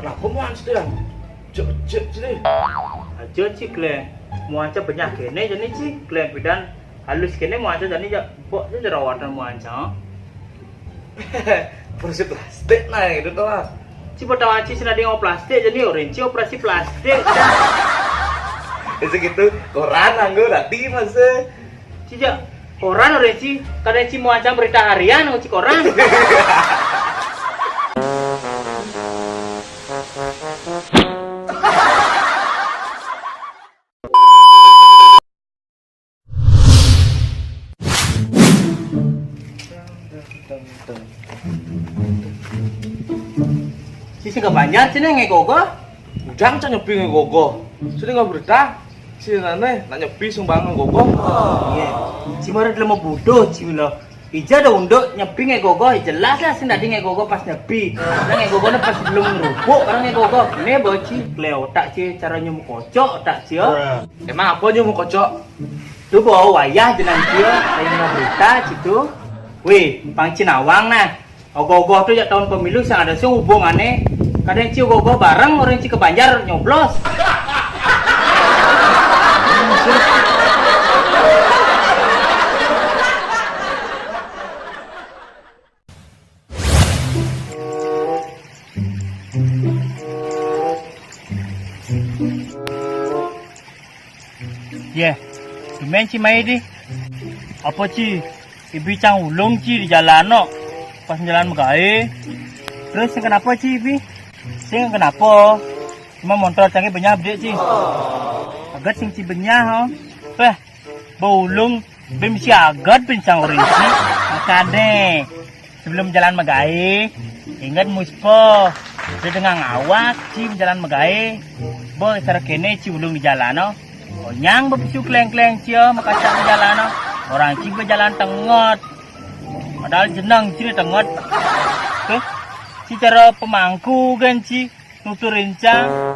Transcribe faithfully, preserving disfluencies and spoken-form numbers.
Apa muan sudah? Cek cek sini. Aja ci klé. Muanca benyah kéné jani ci klé pidan halus kéné muanca jani ja bok ja jerawatan muanca. Operasi plastik nah itu tuh lah. Ci betawa ci sing dadi plastik jani orin ci operasi plastik. Itu gitu koran anggo rati masa. Ci ja koran orin ci kadang ci muanca berita harian ci koran. Ci sing ka Banjar ci né ngegogo. Udang ca nyepi ngegogo. Sini nggak berita. Sini nane nak nyepi sumbang ngegogo. Iya. Ci mara delem buduh ci lo. Ija ada unduk nyepi ngegogo, jelas lah sing tadi ngegogo pas nyepi. Nah ngegogo pas belum ngerubuk karena ngegogo. Né bawa ci klé otak ci cara nyum kocok otak ci ya. Emang apa nyum kocok? Tuh bawa wayah jenang ci ya, saya mau berita ci tuh. Wih, pang ci nawang nah. Ogoh-ogoh tuh ya tahun pemilu sing ada sih hubungannya. Kadang ci ogoh-ogoh bareng orang ci ke Banjar nyoblos. Yéh, tumben ci mai di. Apa ci? Ibi cang ulung ci di jalan no. Pas jalan magaé. Terus sing kenapa ci ibi? Sing kenapa? Cuma motor cangé benyah bedik ci. Aget sing ci benyah ho. Péh, ba ulung bim ci aget bim cang orin ci. Makané. Sebelum jalan magaé, inget muspo. Udah dengan awak ci jalan magaé. Boy, cara kéné ci ulung di jalan no. Onyang bepisu kleng-kleng ci makacak di jalan no. Orang ci bejalan tengot. Padahal jeneng ci tengot. Tuh, ci cara pemangku kan ci nuturin cang.